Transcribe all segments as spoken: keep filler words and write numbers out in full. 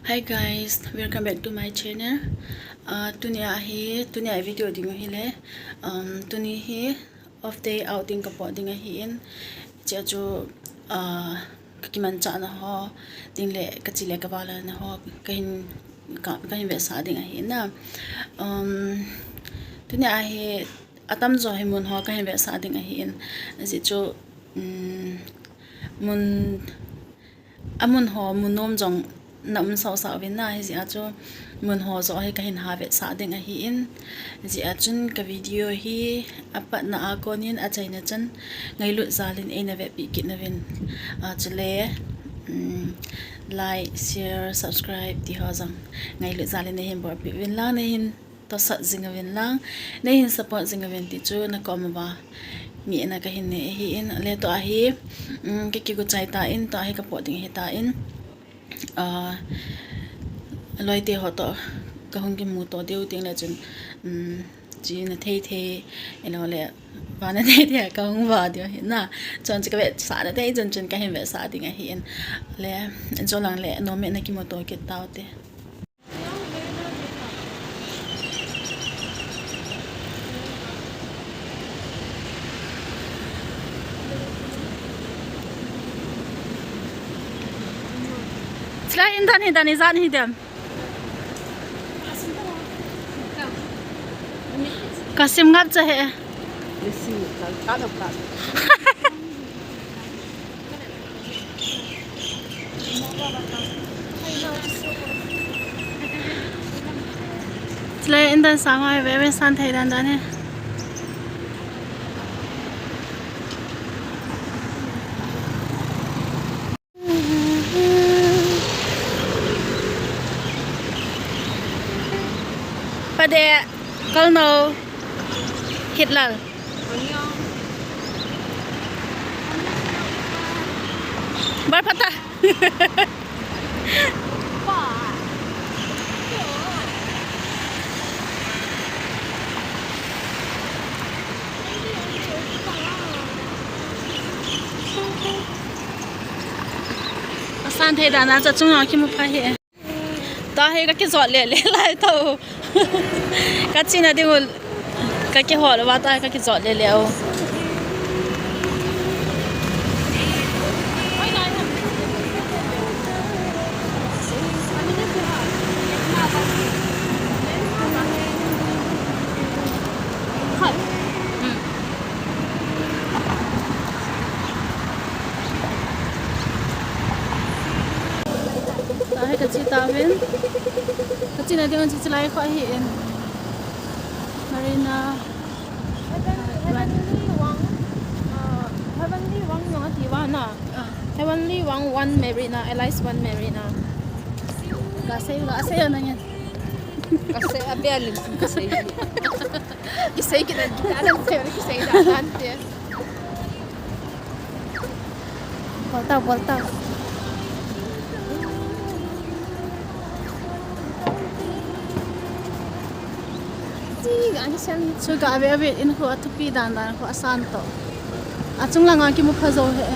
Hi guys, welcome back to my channel. Uh, tuni a hi, tuni a video ding hi le. Um, tuni hi off day outing ka pot ding ahi in. Chia chu, uh, ka kimanchah na ho, ding le ka chi le ka vala na ho, ka hin, ka, ka hin vetsah ding ahi na. Um, tuni a hi, atam jo hi mun ho ka hin vetsah ding ahi in. Ajeh chu, um, mun, a mun ho, mun nom jong na um sau sau vin na, hijeh a chu mun ho jo hi ka hin ha vetsah ding ahi in. Hijeh a chun ka video hi a patna a kon in a chaina chan ngailut jal in eina vetpi kit na vin. A, chule, um, like, share, subscribe ti ho jong ngailut jal in na hin bolpi vin lang na hin tosat jing uvin lang, nei hin support jing uvin ti chu na kom uva ngehna ka hin nei ahi in, le tua hi, um, ka kigu chai ta in, tua hi ka pot ding ahi ta in, ah, loite ho to ka hung kimu to diu ding le chun, um, chi na thei thei, elo le, va na thei thei ka hung va diu ahi na, chun chi ka vetsah na thei chun chun ka hin vetsah ding ahi in, le, jo lang le, no me na kimu to kit tau te. Chulai in dan hi dan hi jan hi dem. Ka sim ngap cha he. Chulai in dan sang ho hi ve ve san thei dan dan hi. Pade, Kalno, Hitlal. Barpata. Asan thei dan a cha chung a kimu pha hi. Tua hi ka kijot le le lai tau. Ka chena ding u, ka kihol uva tua hi ka kijot le le u. Tua hi ka che tauvin. Ka chena ding u chu chulai kho ahi in. Marina. Heavenly Wang, uh, Heavenly Wang jong ati uva na. Ah. Heavenly Wang One Marina, Alice One Marina. Ka sei la, sei na ngen. Ka sei, a bel in ka sei. Kisei kit dan, kisei dan te. Bol tau, bol tau. Chu ga ave ave in khu athupi dan dan khu asan to. Achung langa kimu pha jo he.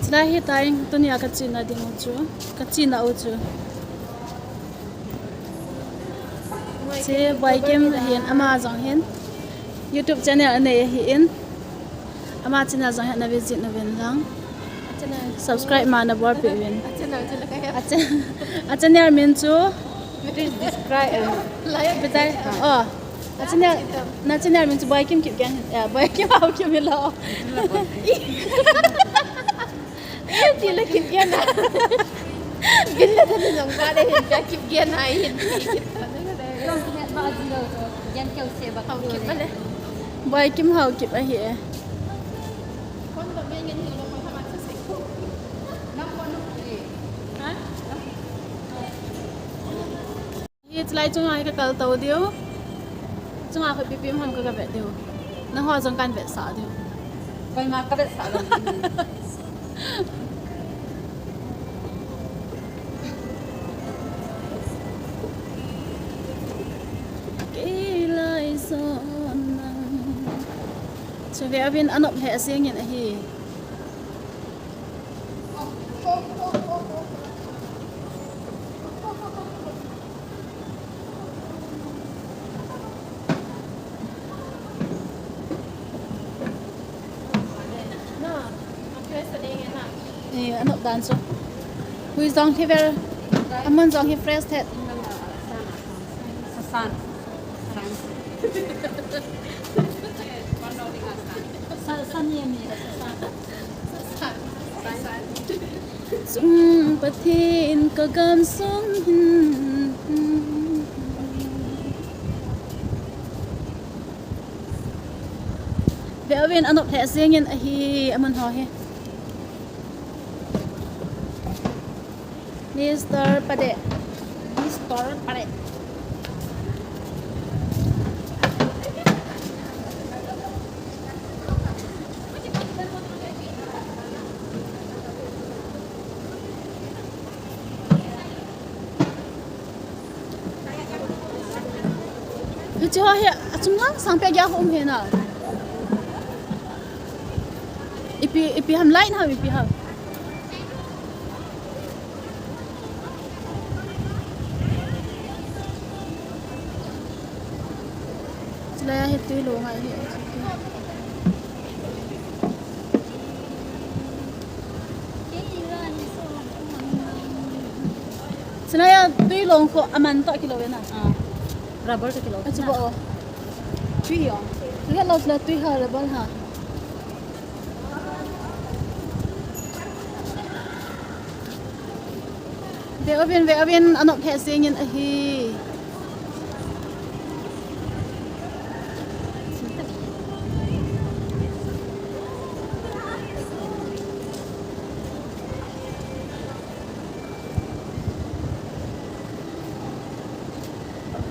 Chulai hi tai tunia kachena ding u chu, kachena u chu. Che Boikim hin ama jong hin YouTube channel anei ahin. Ama channel jong hin na visit na vin lang. Subscribe ma na bolpeh vin. A channel min chu. Please describe. Bitai. Oh. A channel, na channel min chu Boikim Kipgen. Ya, Boikim Haokip hilou. Ti la Kipgen a. Bin la ta nang ba de hin ka Kipgen a hin. Boikim Haokip ahi e. Hi chulai chunga hi ka kal to diu. Chunga khu ipi ipi um ham ka, ka vet diu. Nangho jong kan vetsah diu. Koima ka vetsah lo. Kei lai son nang. Chu ve uvin anop lheh jeng in ahi. Eh, anop dan chu. Hui jong hi vel. Amun jong hi fresh thet. Sa san. Sa san. Sa san ni mi. Sa san. Chung Pathen ka gamsung hin. Ve uvin anop lheh jeng in ahi amun ho hi. Mister Pade. Mister Pade. Hiche ho hi achung lang sang pia gei a um hi na. Ipi, ipi ham line ham, ipi ham. Chulai a hi tui lo ngai hi. Chulai a tui long kho aman toh kilou ve na. Ah. Rubber toh kilou. Achu bo. Tui yo. Tui ha lo chulai tui ha rubber ha. Ve uvin, ve uvin, anop lheh jeng in ahi.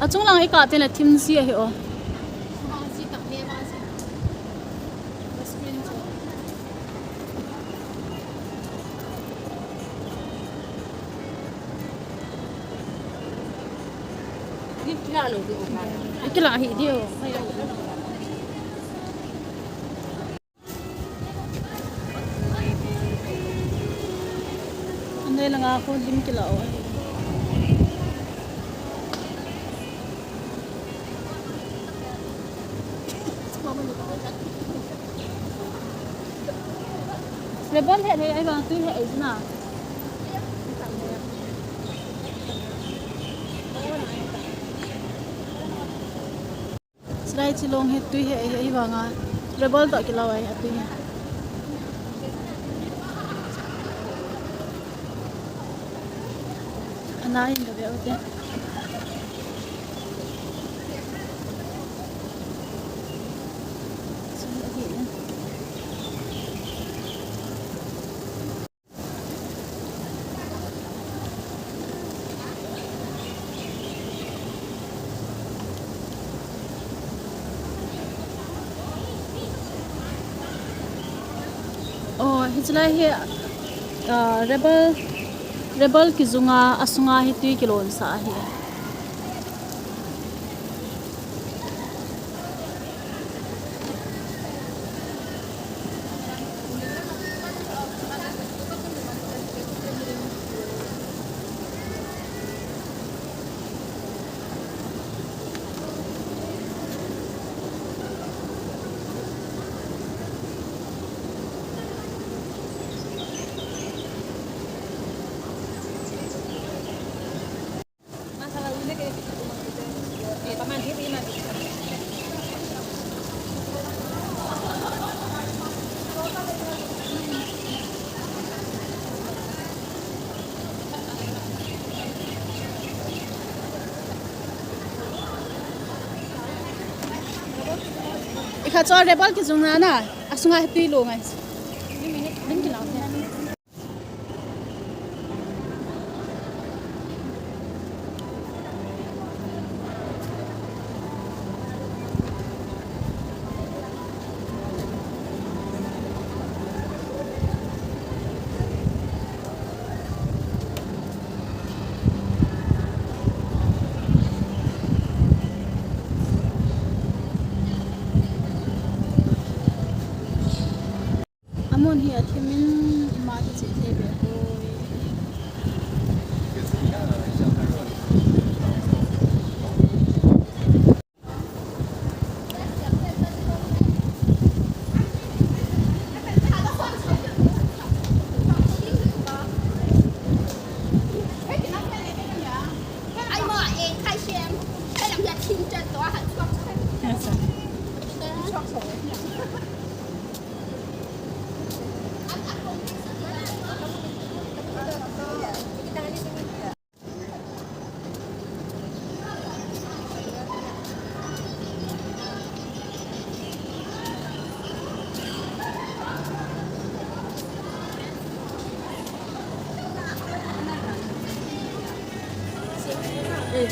Achung lang i kah teng le thim ji ahi o. Kila hi diu. Anei langa khu lim kila o. Rebon he he ai bang tu he ai na. Chulai chilong hi tui hi, hi, hi vanga. Rebol toh kilou ahi, atui hi. Ana hin ka ve ute. Oh, hiche lai hi, ah, rebel, rebel kijunga, asunga hi tui kilonsah ahi. Achu rebel kijung na na, asunga tui lo ngai. Ding kilau. Amun hi athimin ima kicheh thei be poi.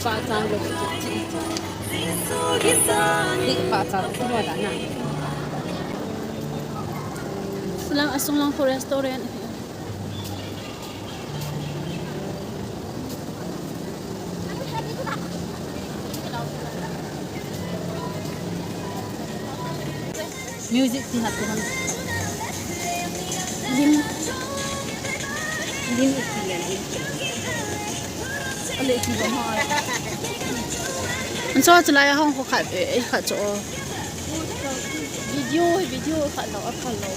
Pahchang lo. Pahchang lo dan a. Sulang asung lang khu restaurant. Music ti hat ko han. Lim. Lim ti yan. Ale ti ba ma. An so chalai hong ko khat e, e khat cho. Video, video khat lo, khat lo.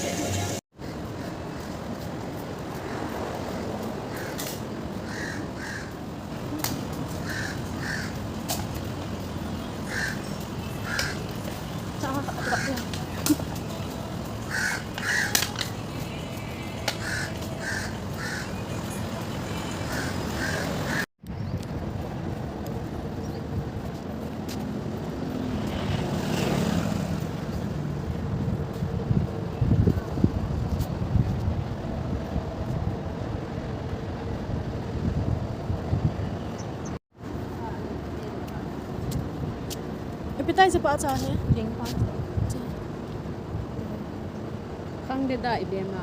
Appetizer pa cha he. Ding pa. Khang de da i be ma.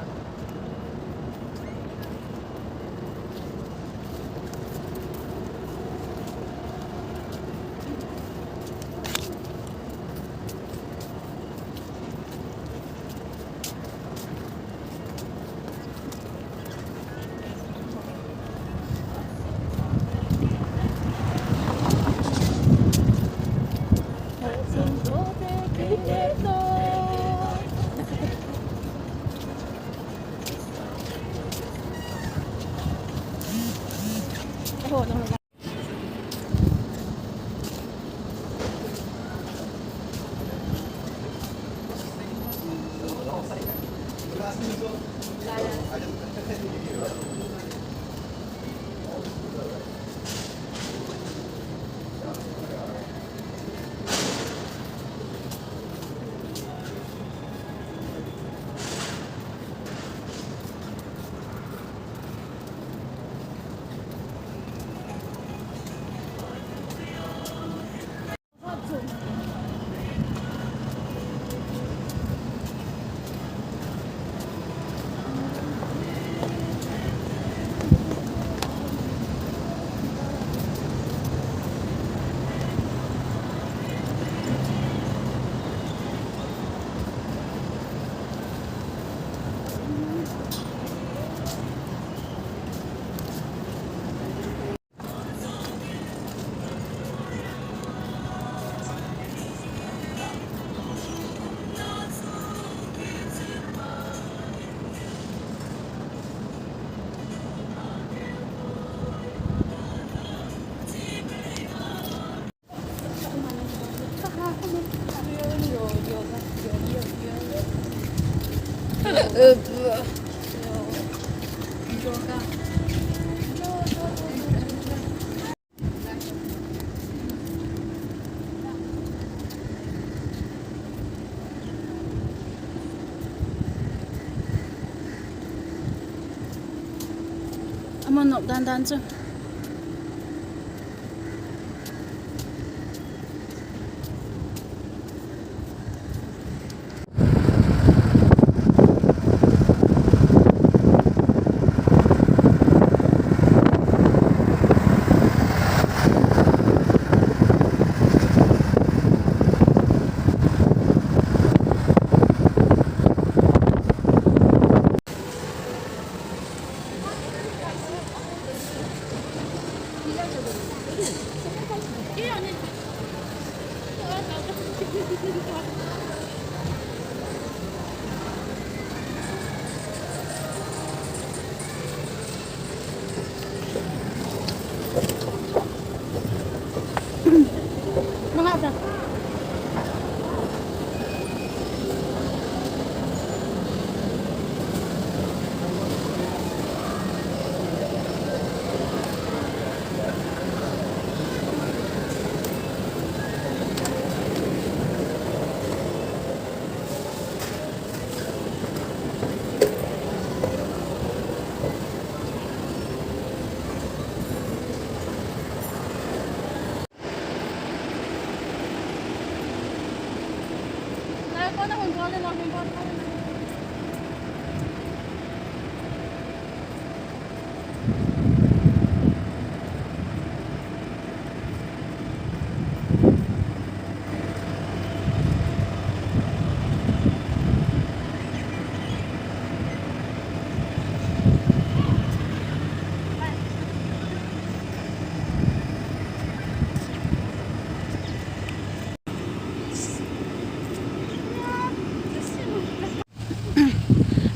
Amun nop dan dan chu.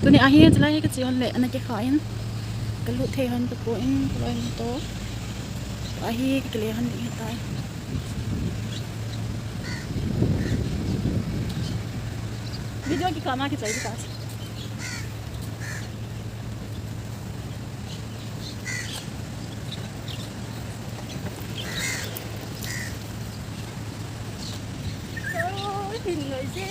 Tuni ahi, chulai hi ka che hon le, ana kikha in. Ka lut thei hon ka po in, ka loi in to. Ahi, ka kile hon ding ahitai. Video kikha ma kichai ta. Ôi, phim người chứ.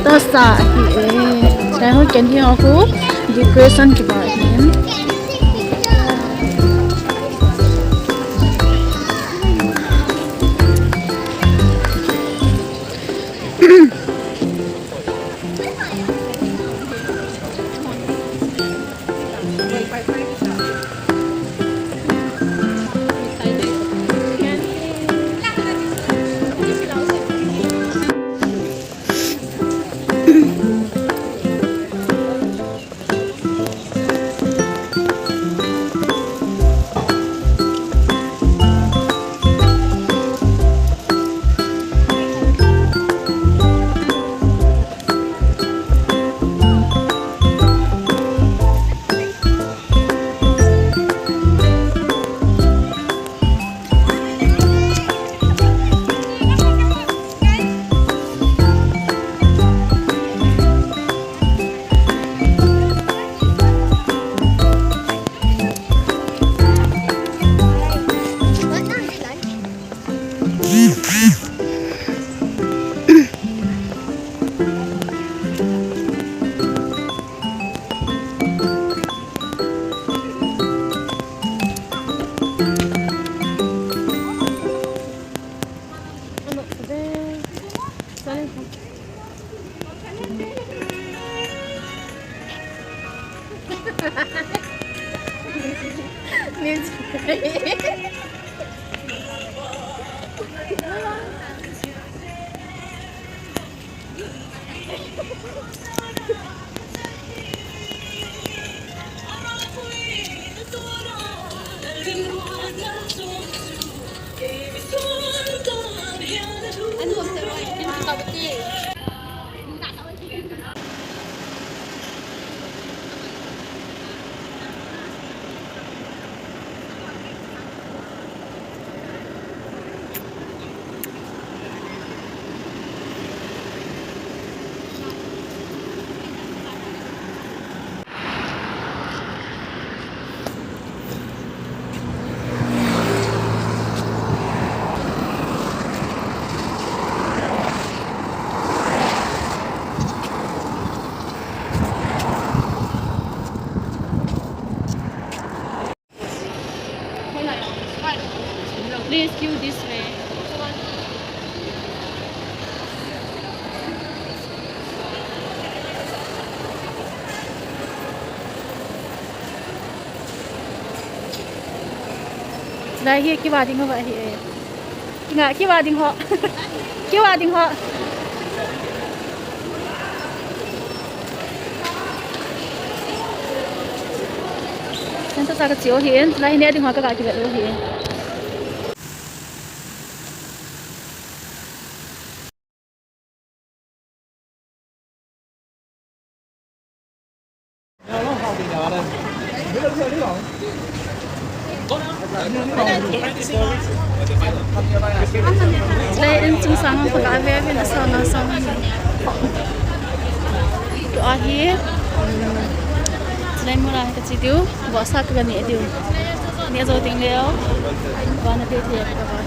Tasa hi e. Chulai ho candy ho khu decoration kiba hi. Please queue this way. Lai hi kiva ding ho ahi e. Nga kiva ding ho. Kiva ding ho. Kan sa sa ka chiu hi en, lai hi ne ding ho ka ka kiva lo hi en. Chulai in chungchang a paka ve ve na sa na sa. Tua hi. Chulai muna ka chi diu. Vohsa ka ne diu. Ne jo ding leo. Vana pe the ka va.